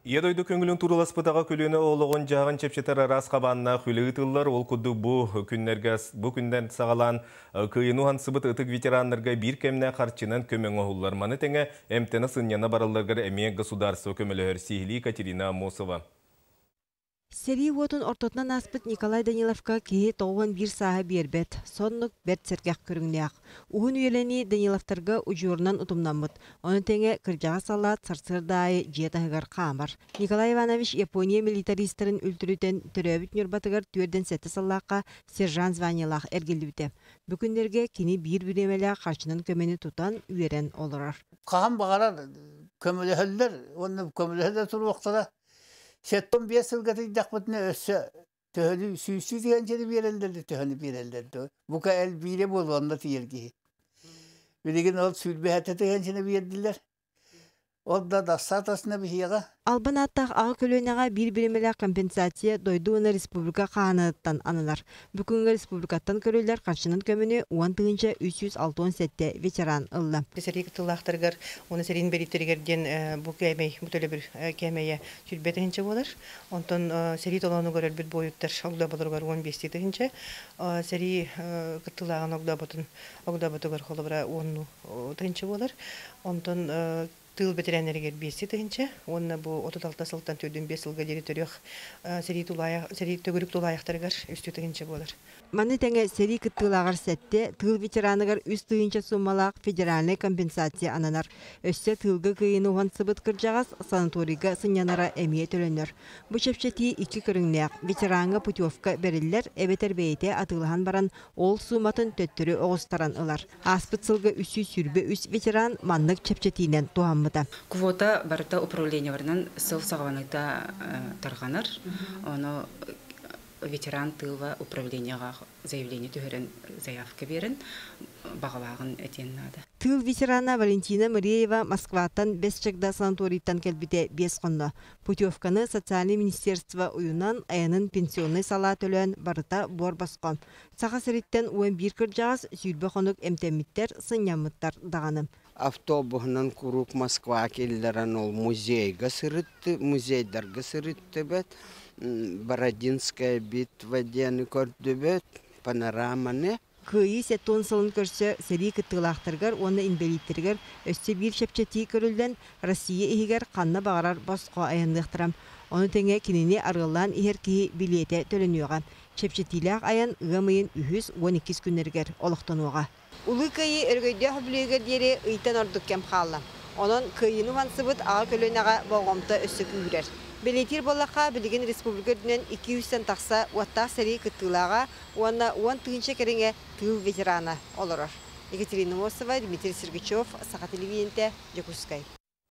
Ийэ дойду көҥүлүн турууласпыт аҕа көлүөнэ олоҕун-дьаһаҕын чэпчэтэр араас хабааннаах үлэ ыытыллар. Ол курдук бу күннэргэ бу күнтэн саҕалаан Кыайыыны уһансыбыт ытык ветераннарга биир кэмнээх харчынан көмө оҥоһуллар. Маны тэҥэ эмтэнэ сынньана баралларыгар эмиэ государство көмөлөһөр. Сиһилии Екатерина Аммосова. Сэрии уотун ортотунан ааспыт Николай Даниловка киһи 91 сааһы биэрбэт, соннук бэрт сэргэх көрүҥнээх. Уһун үйэлэнии Даниловтарга удьуорунан утумнаммыт. Ону тэҥэ кырдьаҕас саллаат сарсыарда аайы дьиэ таһыгар хаамар. Николай Иванович Япония милитаристарын үлтүрүтэн төрөөбүт Ньурбатыгар 47 сыллаахха сержант званиелаах эргиллибитэ. Бу күннэргэ кини биир бириэмэлээх харчынан көмөнү тутан үөрэн олорор. Хаһан баҕарар көмөлөһөллөр уонна көмөлөһө да туруохтара. 75 сылга тыйдахпытына өссө төһөнү сүүстүү тыһыынчаны биэрэллэр да төһөнү биэрэллэр да бука элбиирэ буолуо онно тиийэр киһи. Билигин ол 27 тыһыынчаны биэрдилэр. Ол да дастаатасына биһиэхэ. Албан ааттаах аҕа көлүөнэҕэ биир бириэмэлээх компенсация дойду уонна республика хаһааныттан ананар. Бу күҥҥэ республикаттан көрүллэр харчынан көмөнү 10 367 ветеран ылла. Сэрии кыттыылаахтарыгар уонна сэриин бэрииттэригэр диэн бу кээмэй, бу төлөбүр кээмэйэ 20 тыһыынча буолар. Онтон сэрии толоонугар өлбүт буойуттар огдооботоругар 15 тыһыынча, сэрии кыттыылааҕын огдооботун огдооботугар холобура 10 тыһыынча буолар. Онтон тыыл бэтэрээннэригэр 5 тыһыынча уонна бу 36 сылтан 45 сылга диэри төрүөх сэрии тулаайах сэрии төгүрүк тулаайахтарыгар 3 тыһыынча буолар. Маны тэҥэ сэрии кыттыылааҕар сэттэ, тыыл ветераныгар 3 тыһыынча суумалаах федеральнай компенсация ананар. Өссө тыылга кыайыыны уһансыбыт кырдьаҕас санаторийга сынньанара эмиэ төлөнөр. Бу чэпчэтии икки көрүҥнээх: ветераҥҥа путевка бэриллэр эбэтэр бэйэтэ атыылаһан баран ол сууматын төттөрү оҕустаран ылар. Ааспыт сылга 323 ветеран маннык чэпчэтиинэн туһаммыта. Квота барыта управлениеларынан сыл саҕаланыыта тарҕанар. Ону ветеран тыыла управлениеҕа заявление түһэрэн заявка биэрэн баҕалааҕын этиэн наада. Тыыл ветерана Валентина Мыреева Москваттан Бэс Чагда санаторийтан кэлбитэ 5 хонно. Путевканы социальнай министерство уйунан айанын пенсионнай салаа төлөөн барыта буор босхо. Саха сириттэн 11 кырдьаҕас 20 хонук эмтэммиттэр, сынньаммыттар даҕаны. Автобуһунан куруук Москва киллэрэн ол музейга сырытты, музейдарга сырыттыбыт, Бородинская битва диэни көрдүбүт, панораманы. Кыайыы 70 сылын көрсө сэрии кыттыылаахтарыгар уонна инбэлииттэригэр өссө биир чэпчэтии көрүллэн, Россия иһигэр ханна баҕарар босхо айанныахтара. Ону тэҥэ кинини арыаллаан иһэр киһи билиэтэ төлөнүөҕэ. Чэпчэтиилээх айан ыам ыйын 3-12 күннэригэр олохтонуоҕа. Улуу Кыайыы өрөгөйдөөх үбүлүөйүгэр диэри ыйтан ордук кэм хаалла. Онон кыайыыны уһансыбыт аҕа көлүөнэҕэ болҕомто өссө күүһүрэр. Бэлиэтиир буоллахха, билигин республика үрдүнэн 200-тэн тахса уоттаах сэрии кыттыылааҕа уонна 10 тыһыынча кэриҥэ тыыл ветерана олорор. Екатерина Мосова, Дмитрий Сергачев, Саха телевидениетэ, Дьокуускай.